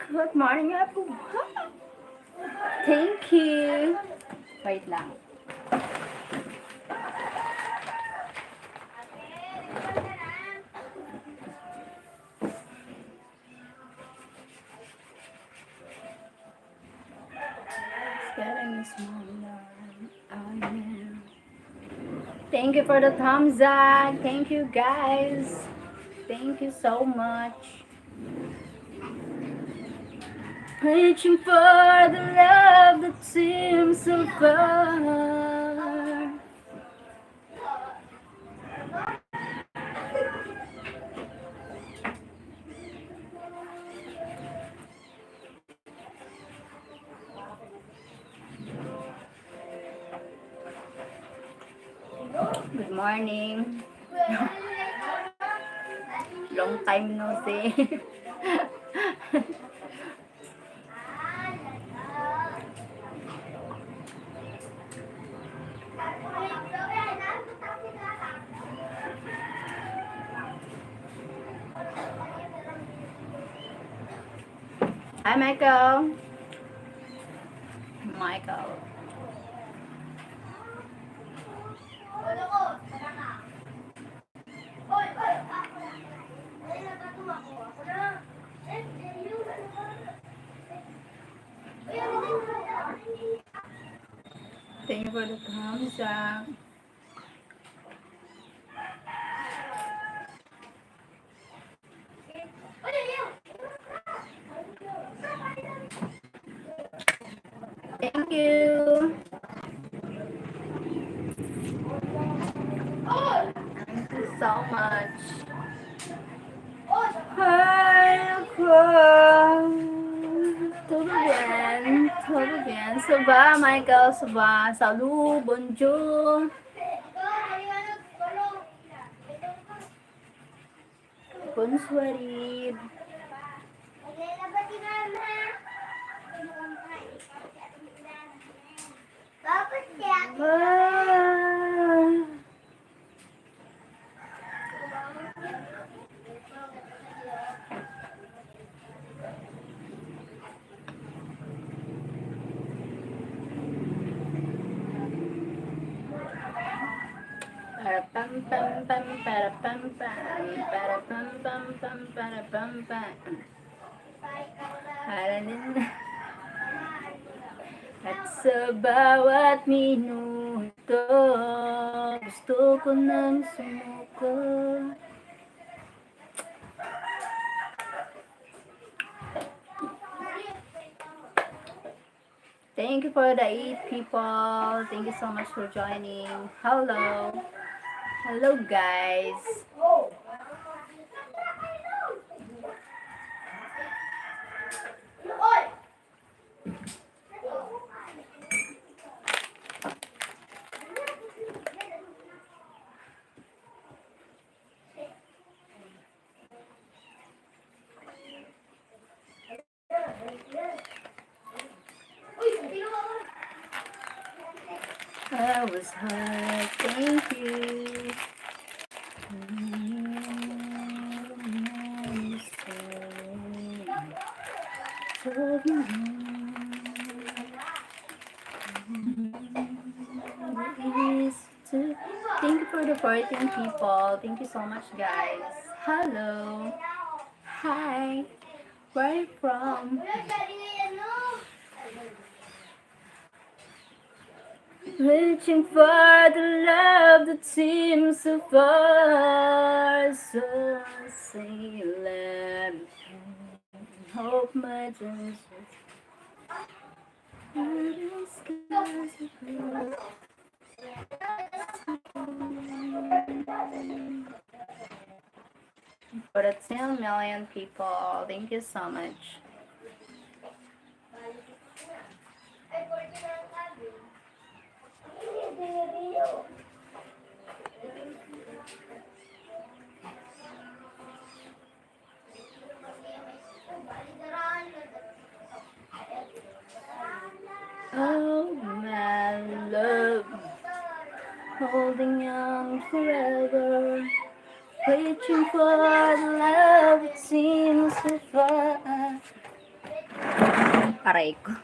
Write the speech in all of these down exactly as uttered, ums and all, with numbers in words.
Good morning, everyone. Thank you. Wait lang. It's getting smaller. Oh, yeah. Thank you for the thumbs up. Thank you, guys. Thank you so much. Reaching for the love that seems so far. Good morning. Long time no see. Hi, Michael. Michael. Thank you for the thumbs up. Thank you. Thank you so much. Hi, ako. Tudo bien, tudo bien. Suba, Michael, suba. Salut, bonjour. Bonsoir. Ah. Para pam pam pam, para pam pam, para pam pam pam, para pam pam. Para din. At sa bawat minuto, gusto ko nang sumuko. Thank you for the eight people. Thank you so much for joining. Hello. Hello, guys. I was high, thank you. Thank you for the fourteen people. Thank you so much, guys. Hello. Hi. Where are you from? Reaching for the love that seems so far, so say, let me hope my dreams will For the ten million people, thank you so much. Oh, my love, holding on forever, reaching for the love that seems so far. Aray ko.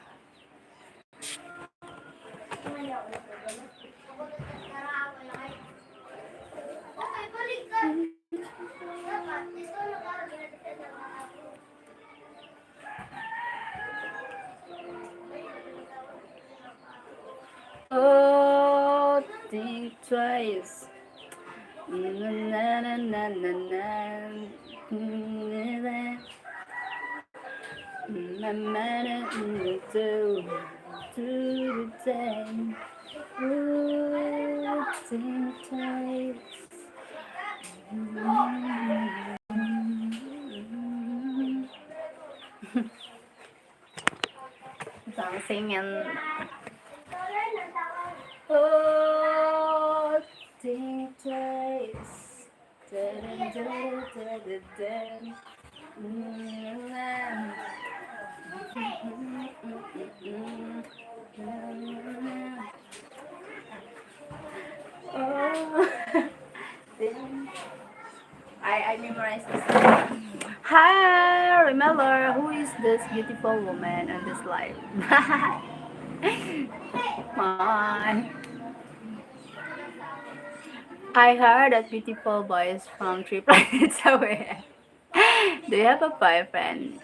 Oh, think twice. Na, na, na, na, na, na. Na, na, na, na, na, to, to the time. Oh, think twice. So, I'm singing. Oh, think twice. Dun, dun, dun, dun, dun. Oh. I, I memorized this. Hi, remember, who is this beautiful woman on this live? My. I heard that beautiful voice from three planets away. Do you have a boyfriend?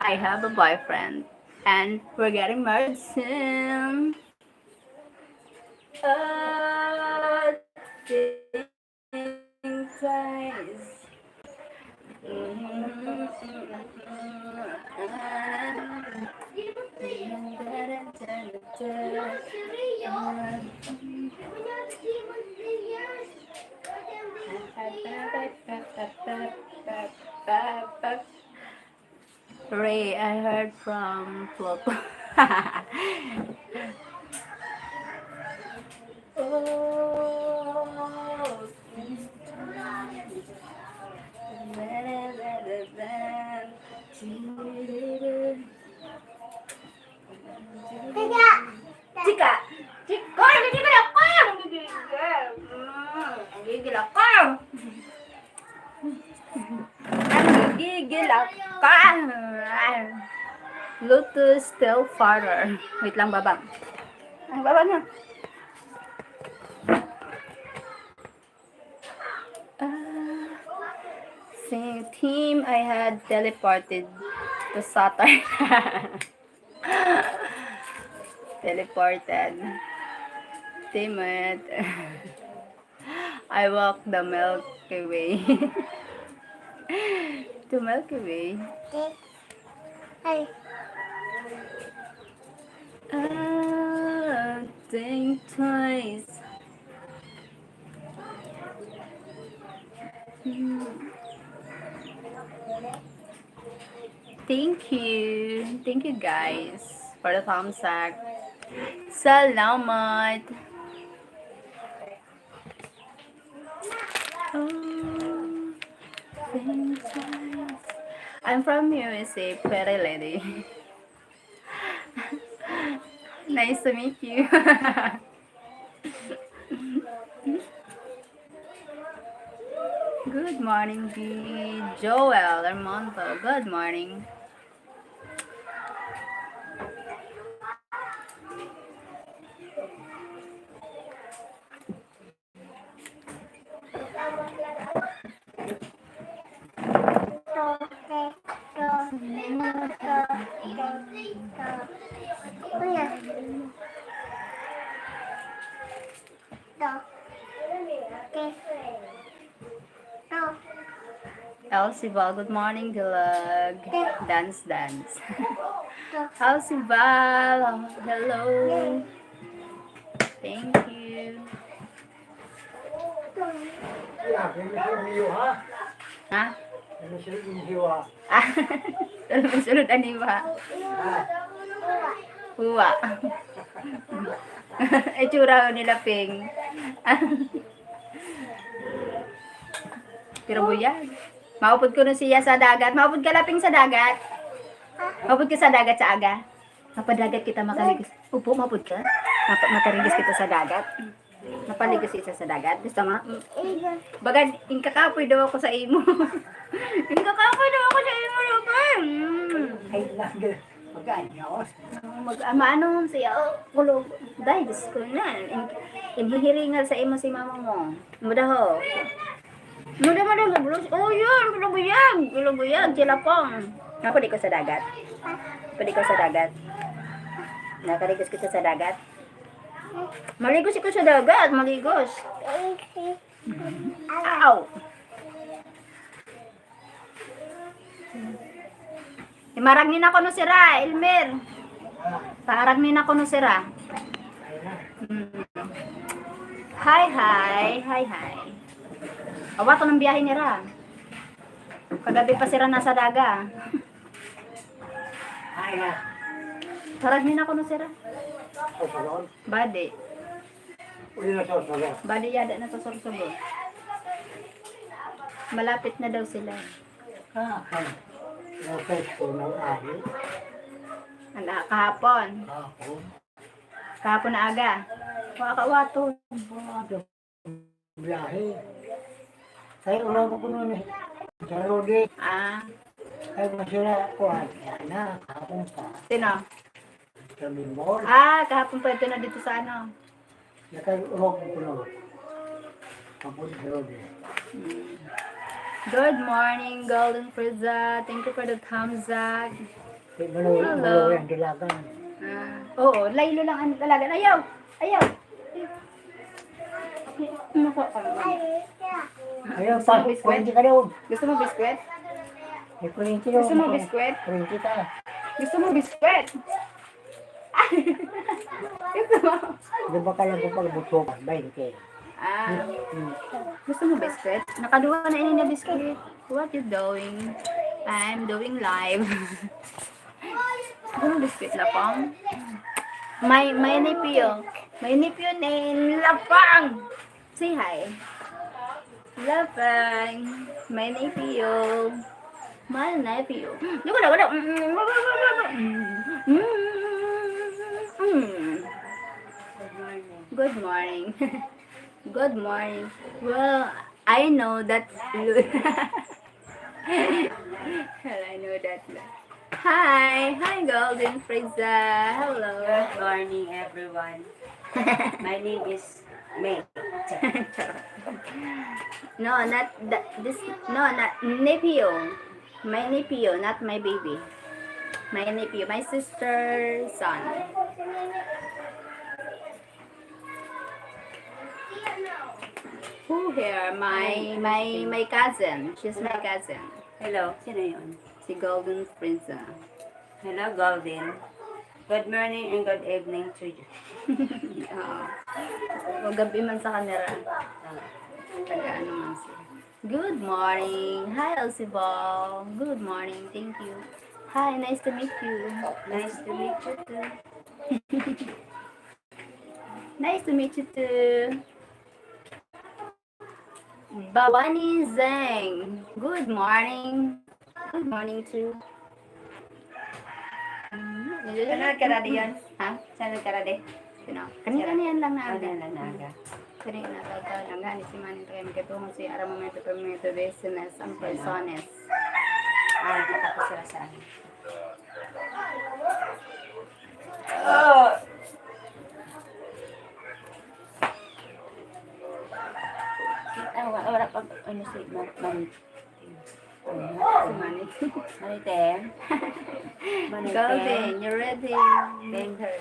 I have a boyfriend. And we're getting married soon. Oh, think twice. Ray, I heard from Pluto. Oh. Chika! Chika! Chika! Nagigigil ako! Nagigigil! Mm, nagigigil ako! Nagigigil ako! Lotus Steel Father. Wait lang, baba. Ang baba na. Ah, same team, I had teleported to Saturn. Teleported. Team it. I walk the Milky Way. The Milky Way. Ay. Ah, think twice. Hmm. Thank you. Thank you, guys, for the thumbs up. Salamat. Oh, thank you. I'm from U S A, pretty lady. Nice to meet you. Good morning, B. Joel Armando. Good morning. Elsie Val, good morning, Dilag. Dance, dance. Elsie Val, hello. Thank you. Ha? Ano siya yung hiwa? Ah, ano ba sunod ang hiwa? Ah. Huwa. Itsura nila, Ping. Pero buyag. Maupod ko na siya sa dagat. Maupod ka, Laping, sa dagat? Maupod ka sa dagat sa aga? Mapadagat kita, makaligo. Opo, maupod ka. Mapa-, makaligo kita sa dagat. Mapaligo si isa sa dagat. Gusto mo? Baga, ingkakapoy daw ako sa imo. Ingkakapoy daw ako sa imo, Laping. Mm. Ay, lang. Ganyan. Mag-, ah, maano siya, oh, kulog. Dai, Diyos ko na. In-, inhihiringal sa imo si mama mo. Muda ho. Muda, muda, mablos. Oh, yun. Kulubuyag. Kulubuyag. Silapong. Ako di ko sa dagat. Pwede ko sa dagat. Nakaligos kita sa dagat. Maligos ko sa dagat. Maligos. Ow! Imarag ni na kuno sira, Elmer. Paarag ni na kuno sira. Hmm. Hi, hi. Hi, hi. Awa to ng biyahe nira. Kagabi pa sira nasa daga. Ay, na. Parag ni na kuno sira. Ay, salon. Badi. Uli na sa Sorsogon. Bali, yada na sa Sorsogon. Malapit na daw sila. Ah, kan-, nasa school ng ari. Ang, ah, kahapon. Kahapon. Kahapon na aga. Makakawato. Mga biyahe. Kaya ulang ko kuno ni Sir Rudy. Ah. Kaya masira ako, ah, yan na, kahapon pa. Sino? Sa Bimbol. Ah, kahapon pa ito na dito sa ano? Nakag-urog ko lang. Kapag grabe. Good morning, Golden Frieza. Thank you for the thumbs up. Di ba nang Hello. Malawi ang dalagan? Ah, oo, laylo lang ang dalagan. Ayaw! Ayaw! Naku, ano ba? Ayaw, Gusto mo pa, biskwit? Kuryente ka doon. Gusto mo biskwit? May kuryente doon. Gusto mo biskwit? Kuryente ka. Gusto mo biskwit? Gusto mo? Di ba ka lang kung pagbutukan? Bainte. Ah. Hmm. Gusto mo biskwit? Nakaduha na ini na biskwit. What you doing? I'm doing live. Gusto mo biskwit, Lapang? My, my nephew. My nephew named Lapang. Say hi. Lapang. My nephew. My nephew. Wala, wala. Good morning. Good morning. Well, I know that. Well, I know that. Hi. Hi, Golden Frieza. Hello. Good morning, everyone. My name is May. No, not that, this, no, not nephew. My nephew, not my baby. My nephew, my sister's son. Who here? My, my, my cousin. She's my cousin. Hello, sino yun? Si Golden Frieza. Hello, Golden. Good morning and good evening to you. Oo. O, gabi man sa kanila. Ah. Taga ano man siya. Good morning. Hi, Elsie Ball. Good morning. Thank you. Hi, nice to meet you. Nice to meet you too. Nice to meet you too. Bawani Zeng. Good morning. Good morning too. Saan ka na diyan? Ha? Saan ka na di? Sino? Kani-kani yan lang na aga. Kani-kani yan lang na aga. Kani na aga, lang gani si Manny Trem, kaya po si Ara Momento, Momento, Business, ang persones. Ah, nakatapos sila sa ano. Ah! Ah, wa-, wala pag, ano, si Ma-, Mami. Si Manny. Manny Tem. Manny Tem. Golden, you ready? Thank her.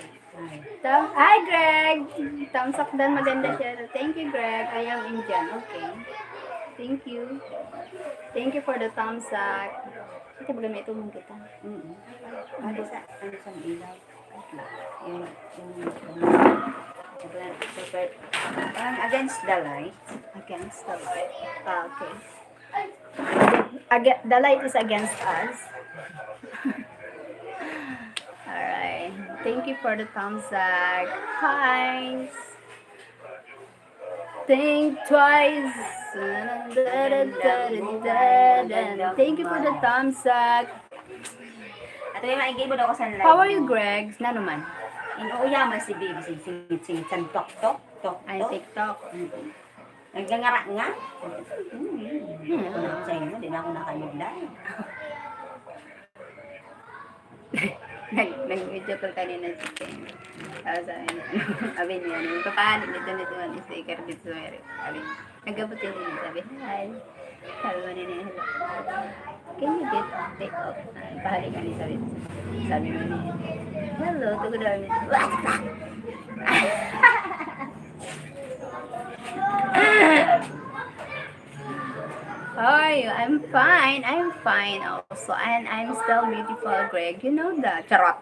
Tam-, hi, Greg! Tamsak dan, maganda siya. Thank you, Greg. I am Indian. Okay. Thank you. Thank you for the thumbs up. Ito, baga may tumong kita. Mm-mm. Ano sa, ano sa ilaw? Yung, yung, yung, super, super, parang against the light. Against the light. Ah, okay. Aga-, the light is against us. Alright. Thank you for the thumbs up. Hi. Think twice. Thank you for the thumbs up. Ato yung maigay mo daw ko sa live. How are you, Greg? Na naman? Inuuyaman si Baby, sing-, sing-, sing-, san tok, tok, tok, Ay, tok. TikTok. Mm-mm. Nagngangara nga. Mm-mm. Ako na ako sa inyo, di na ako nakayod live. Nag-, nag-video call kanina si Ken. Tapos sabi niya, ano, sabi niya, ano, "Papahalik dito na duman sticker dito sa Mary." Sabi, nag-abot yun din, sabi, "Hi." Sabi mo niya, "Hello. Can you get take off?" Ah, pahalik ka ni sabi. Sabi mo niya, "Hello, tugod ako." How are you? I'm fine. I'm fine also. And I'm still beautiful, Greg. You know that. Charot.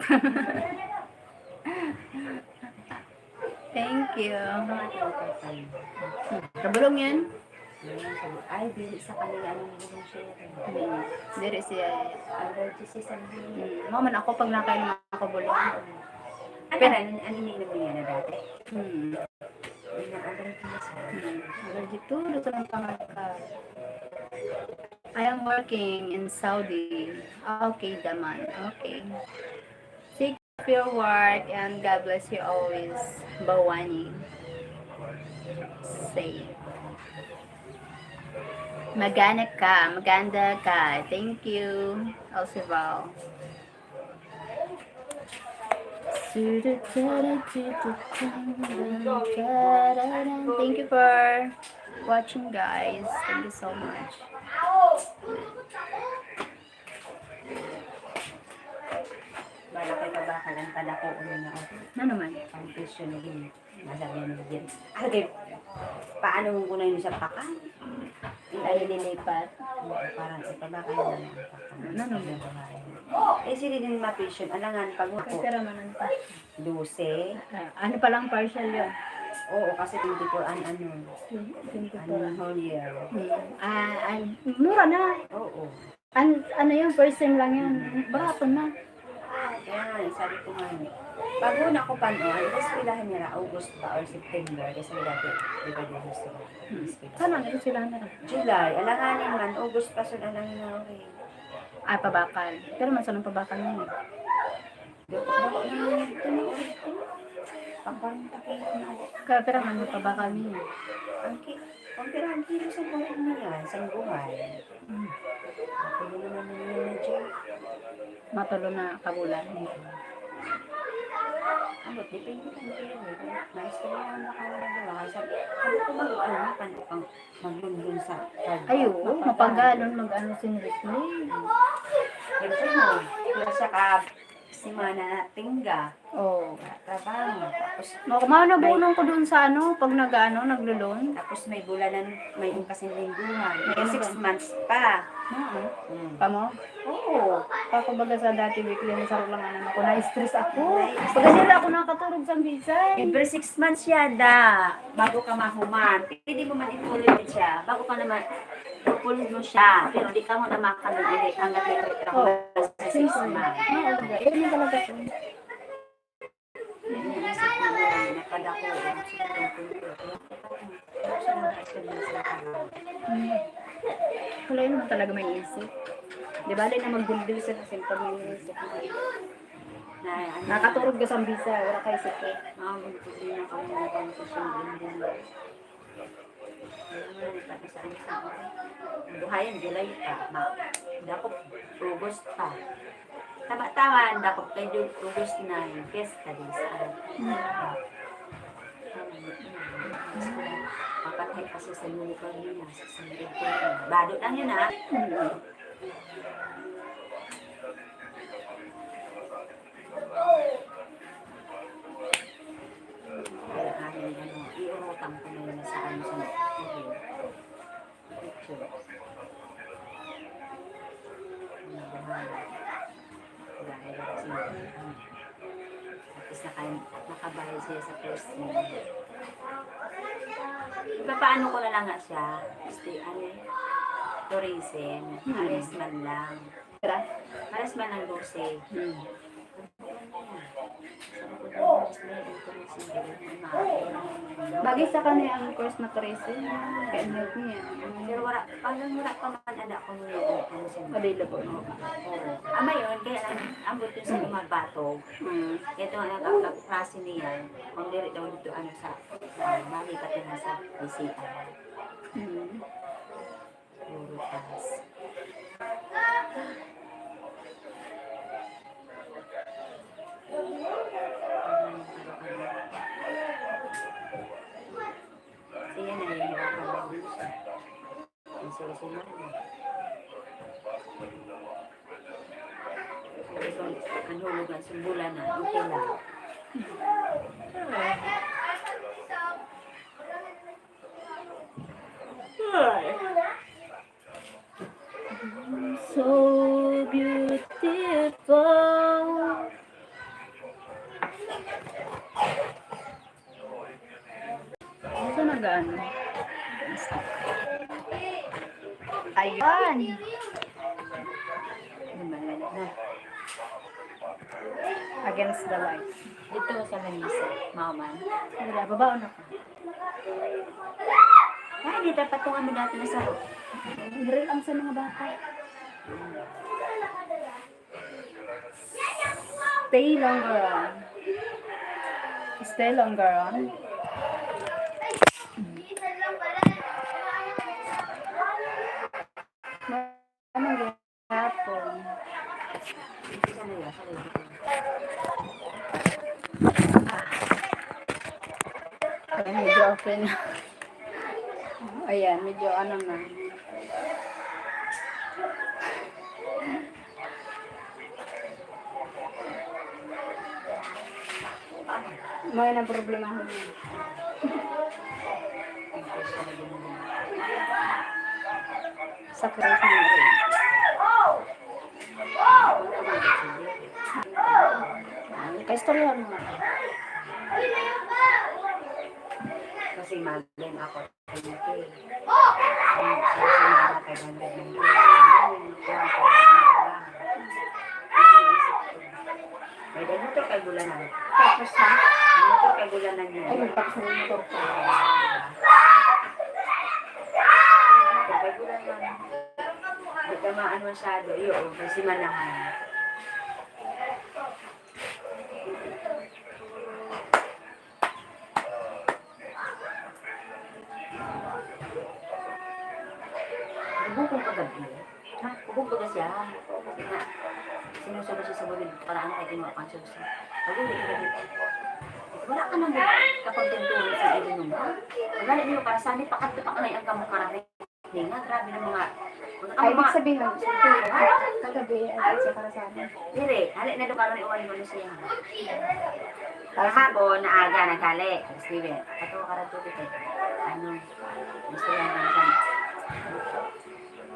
Thank you. Kabalong yan? Ay, dili sa kanila, anong bulong siya? Hmm. Diri siya. Allergy siya sa bulong. Hmm. Mao man ako pag nakain ng mga kabalong. Ano na, ano na yung niya na dati? Hmm. May na-allergy na siya. Hmm. Allergy to, doon sa mga pangalan ka. I am working in Saudi. Okay, daman. Okay. Take care of your work and God bless you always. Bawani. Say. Magana ka, maganda ka. Thank you, Elseval. Thank you for watching, guys. Thank you so much. Bala kay pabakal ang padako, ano na ako. Ano man? Ang presyo na din. Masabi mo din. Ah, okay. Paano mo kunan sa pakan? Ay, lilipat. Parang ito ba kayo na lang ang pakan? Ano naman? Eh, sila din ma-patient. Alangan, pag Kasi mako, pera man ang pa. Dose. Ah, ano palang partial yun? Oo, kasi twenty-four an ano. Twenty-four Ano, an. Whole year. Hmm. Ah, ay, mura na. Oo. An-, ano yun, first sem lang yan. Barato na. Kaya nga, sabi ko nga, eh, pag una ko pa noon, ang eskwelahan nila, August pa or September, kasi dati, di ba, dito sa Hmm. eskwelahan. Saan ang eskwelahan nila? July. Alanganin man, August pa, sun alang na, okay. Ah, pabakal. Pero man, saan ang pabakal na yun? Dako, dako na yun. Ito na, oh. Pang kwarenta kilo na, oh. Kaya pira man ang pabakal niya? Ang ki-, ang pira ang kilo sa buhay niya, sa buhay. Hmm. Ang kilo naman niya na dyan. Matulo na kabulan. Ambot, depende lang kayo, eh. Kung naistoryahan na ka na nagawa, sabi, sabi ko, mag-, ano, pan-, pang-, maglundun sa pag-, Ay, oo, mapagal. Mapagalon, mag-ano, si Nestle. Siyempre, no, wala siya ka, semana na tingga. Oo. Trabaho. Tapos, Mao, mao na may bunong ko doon sa ano, pag nag-ano, naglo-loan. Tapos may bulanan, may kasing lingguhan. May May ano six ba? months pa. Oo. Hmm. Kamo? Oo. Ako baga sa dati, weekly, ang saro lang ang ano ko, na-stress ako. Nai-stress. Pag ganyan ako nakaturog sa bisay. Every six months siya, da. Bago ka mahuman. Pwede mo man i-full siya. Bago ka naman, i-full mo siya. Pero di ka mo na makanon ulit hanggat may trabaho Oo. sa six Six months. months. Oo, baga. Yun yung talaga po. Iniisip ko na lang, nakadako ang sitwasyon ko. Tapos na ang istorya sa akin. Hmm. Wala yun naman talaga may isip. Di ba, na magdildil sa kasi pag may isip mo. Na, ano, Nakaturog ka sa bisa, wala ka isip ko. Ah, magdildil na kami ng pangkasyon, dildil. Buhayan, July pa. Ma-, dakop, August pa. Tama-tama, dakop kay Ju-, August nine. Yes, kadis. Ah. Hmm. Papatay pa siya sa lupa niya, sa sandig ko. Bado lang yun, ah. Hmm. Kaya ano, ano, iurutan ko na yun sa ano, sa okay. Picture. Ano ba? Dahil sa, ano, at least naka-, nakabayad siya sa first niya. Ipapaano ko na lang nga siya, este, ano, tourism, Hmm. alis man lang. Tara. Pares man ang dose. Hmm. Bagay sa kanya ang course na tourism. Kaya ang health niya. Pero wala, parang wala pa man ada ko niya, ano siya. Available. Oo. Ah, mayon, kaya lang, ambot yun sa lumabato. Hmm. Ito ang, ang, ang klase niya. Kung diri daw dito, ano, sa, ah, balik at nasa bisita. Hmm. Puro taas. Kasi na, ano, ang hulog ang sumbulan na, okay lang. Ay. So beautiful. Saan nag-aano? Ayun. Against the light. Dito sa lamisa, mama. Wala, babaon ako. Ay, di, dapat itong ano dati na sa... Diri lang sa mga bata. Stay longer on. Stay longer on. Anong gihapon? Ayan, medyo okay na. Ayan, medyo ano na. May na problema ko niya. Surprise na rin. Kaistorya mo. Kasi mag-game ako. Twenty. Ang sa mga five hundred ninety. Ang kulang ko sa mga. May dahil motor kay gulanan. Tapos na? Ang motor kay gulanan niya. Ay, magpakasal yung motor ko. Motor kay gulanan. Di ka maan masyado. Iyo, kasi manahan. Nabukong kagabi. Ha? Hubog baga siya. Kasi nga, sinusubo siya sa bulid, paraan kay kinuha pang susi. Hubog baga siya. Wala ka nang kakontentuhan sa ilo mo, ha? Ang galit niyo, para sa amin, pakat na pakanay ang kamukarahe. Hindi nga, grabe ng mga, mga Ay, ibig mga sabihin, kagabi, ay, sa para sa amin. Dire, hali na doon karon, iwan mo na siya. Kahapon, naaga, naghali. Alas nuebe. Ato ka radto kita. Ano, gusto yan, minsan.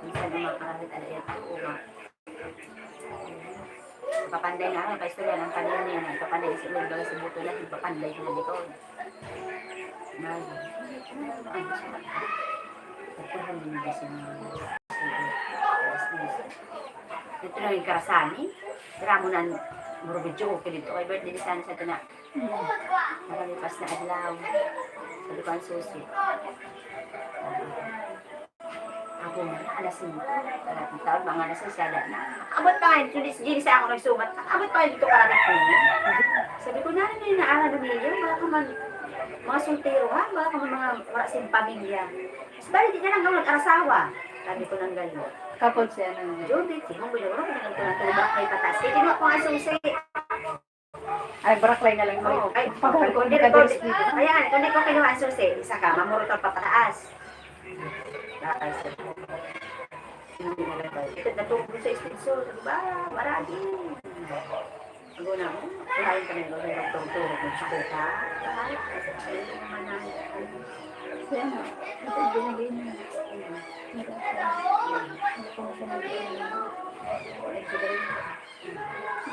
Minsan, yung mga karamit, ano yan, oo, ma-, papanday nga, ano, paistorya ng kanina niya, nagpapanday si Lord, si Buto na, nagpapanday sa likod. Nag-, ay, gusto ka. Pagkahan mo na sa mga, sige, alas dose. Ito na yung karasani. Tira mo na, murugudyo ko dito. Kay birthday ni Sana sa ito na. Nakalipas na adlaw. Sabi ko, "Ang susi." Ako nga, alas singko. Alas singko, mga alas sais, yada na. Abot pa nga, hindi, hindi sa ako nagsumat. Abot pa nga dito, karami ko. Sabi ko, "Nani na yung naara na niya? Baka man, mga soltero, ha? Baka man mga wala sing pamilya." Mas bali, di na lang ako nag-arasawa. Sabi ko ng gano'n. Kapag siya nang Judith, si Bong, binuro ko na ganito ng tulbak may patas. Kaya kinuha ko nga susi. Ay, baraklay na lang, Maria. Oo, ay, pagkakon, kundi ko, ayan, kundi ko kinuha ang susi, isa ka, mamurot ang papataas. Taas. Ito, natulog sa stage show, di ba? Marami. Ang una mo, kinain ka na yung tungtong, yung sakita. Ay, ay, ay, naman na. Kaya nga, ito, binigay niya. Hindi ko siya nag-iinom.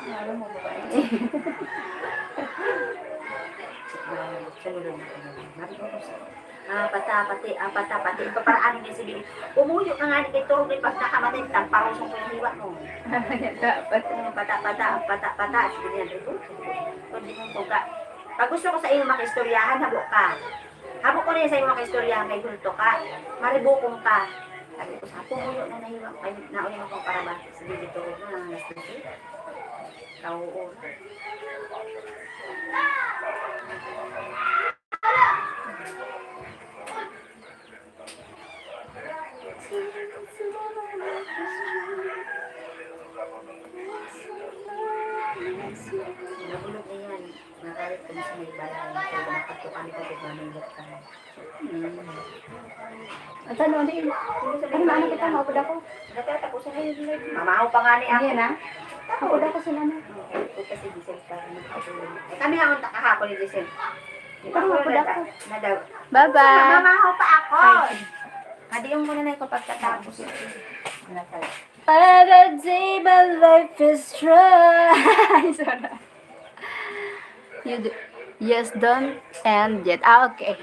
Alam mo, babae. Ah, pata, pati, ah, pata, pati. Paparaan niya, sige. Umuyo ka nga ni kay Toro, kay pag nakamatay, tamparoson ko yung hiwa mo. Dapat. Pata, pata, pata, pata. Sige niya, dito. Kundi mong kuga. Pag gusto ko sa iyo makistoryahan, habo ka. Habo ko rin sa iyo makistoryahan, may hulto ka. Maribukong ka. Sabi ko, sa pumuyo na nahiwa. Ay, nauli mo kong paraba. Sige, dito ko na, alas dose. Kauo. Nahulog na yan. Nagalit kami sa may balay. Kaya nakatukan ko, kaya mamimot kami. Mm. Ang tanong, ano yun? Ano, ano kita, maupod ako? Natatapusan na yun, Lord. Mamahaw pa nga ni ako. Yan, ah. Maupod ako sila na. Ito kasi, Giselle, para makaupo. Eh, kami nga, ang kahapon ni Giselle. Ito, maupod ako. Na daw. Bye-bye. Mamahaw pa ako. Ay. Kadi yung muna na yung pagkatapos. Ano pala? What a day, my life is dry. Sorry. You do, yes, done and yet. Ah, okay.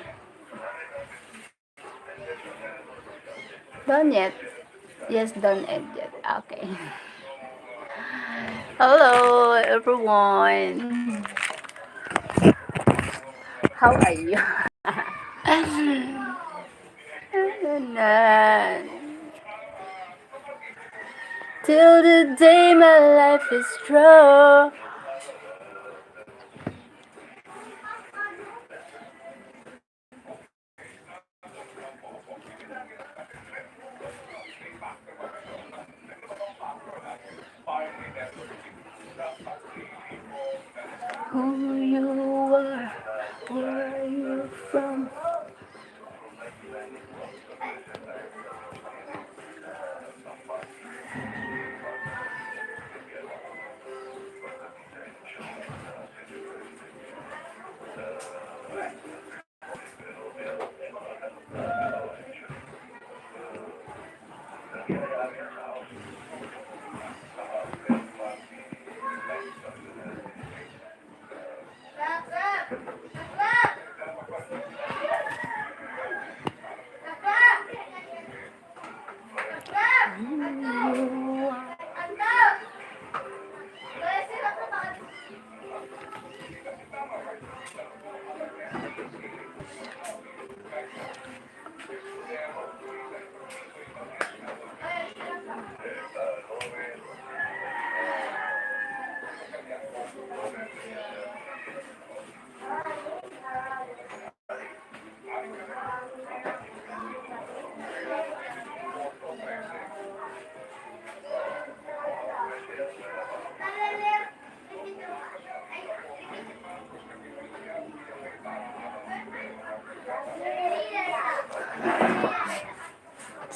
Done yet. Yes, done and yet. Okay. Hello, everyone. How are you? Till the day my life is through. Who you are, where are you from?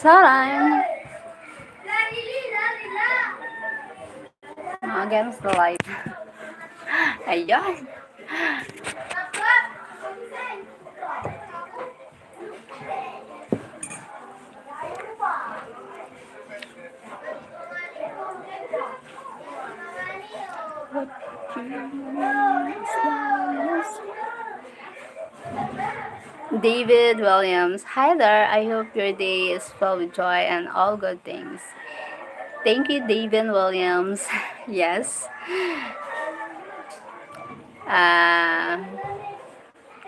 Sarang. Against the light. Ayan. David Williams. Hi there. I hope your day is filled with joy and all good things. Thank you, David Williams. Yes. Ah,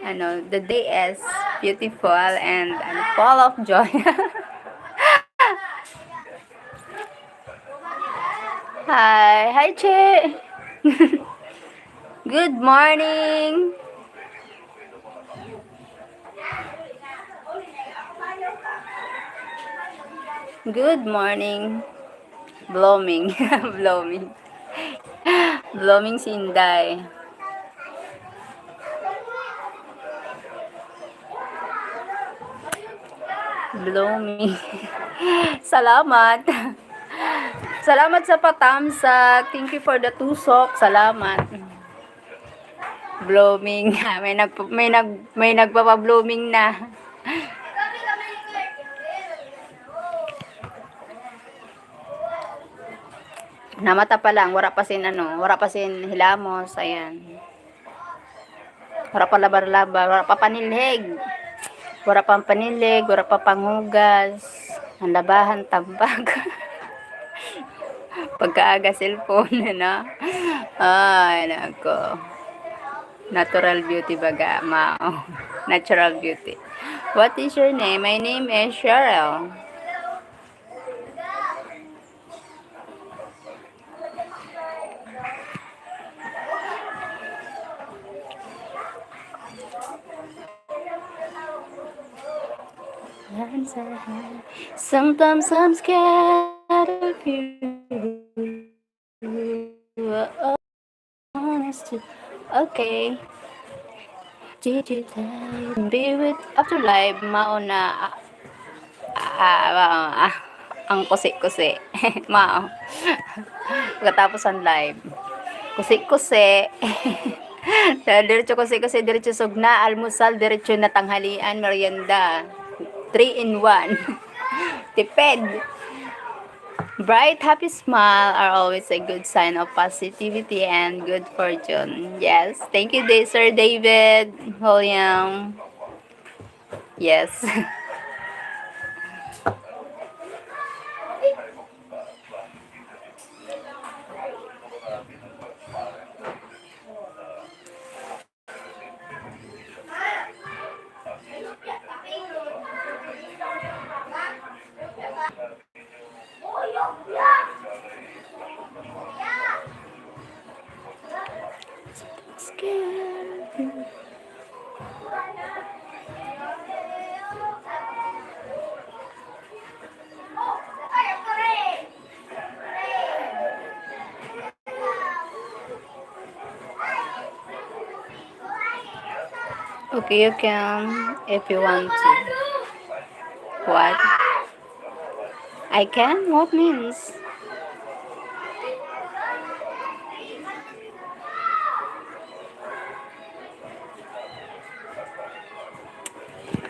ano, the day is beautiful and, and full of joy. Hi. Hi, Che. Good morning. Good morning. Blooming. Blooming. Blooming si Inday. Blooming. Salamat. Salamat sa patamsak. Thank you for the tusok. Salamat. Blooming. May nagpa-, may nag-, may nagpapa-blooming na. Namata pa lang, wala pa sin ano, wala pa sin hilamos, ayan. Wala pa labar-labar, wala pa panilhig. Wala pa panilhig, wala pa panghugas. Ang labahan, tambak. Pagkaaga, cellphone, ano? Ay, nako. Natural beauty baga, mao. Natural beauty. What is your name? My name is Cheryl. Sometimes I'm scared of you. Honest to Okay. Digital. Be with after live, mao na, ah, ah, mao, ah, ang kusi-kusi. Mao. Pagkatapos ang live. Kusi-kusi. Diretso kusi-kusi, diretso sugna, almusal, diretso na tanghalian, merienda. Three in one. Tipid. Bright, happy smile are always a good sign of positivity and good fortune. Yes. Thank you, Da-, Sir David, William. Yes. Okay, you can if you want to. What? I can? What means?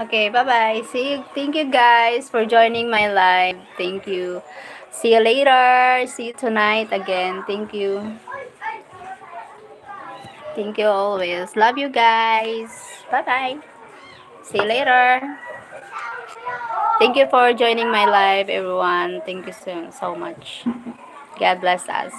Okay, bye-bye. See you. Thank you, guys, for joining my live. Thank you. See you later. See you tonight again. Thank you. Thank you always. Love you, guys. Bye-bye. See you later. Thank you for joining my live, everyone. Thank you so, so much. God bless us.